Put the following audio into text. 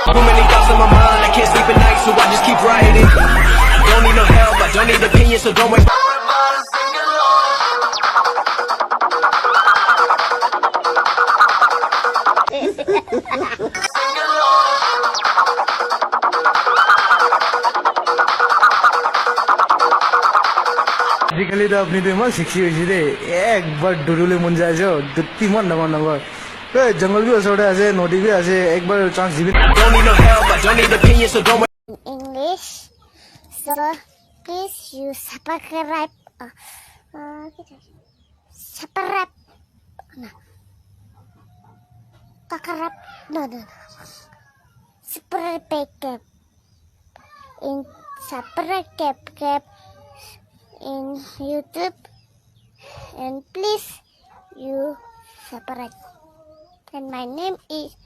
Too many thoughts on my mind, I can't sleep at night, so I just keep writing. I don't need no help, I don't need opinions, so don't wait. আজিকালিতো আপুনিতো ইমান sexy হৈছে দেই। একবাৰ দৌৰিবলৈ মন যায় আছে। কিমান ডাঙৰ ডাঙৰ এই জংঘল বি ওচৰতে আছে, নদী বি আছে, একবাৰ চান্স দিবি। I don't need no help, I don't need opinions, so don't wait. English. So please you subscribe. Subscribe. No. Kakarap. No. Subscribe. In subscribe in YouTube and please you subscribe. And my name is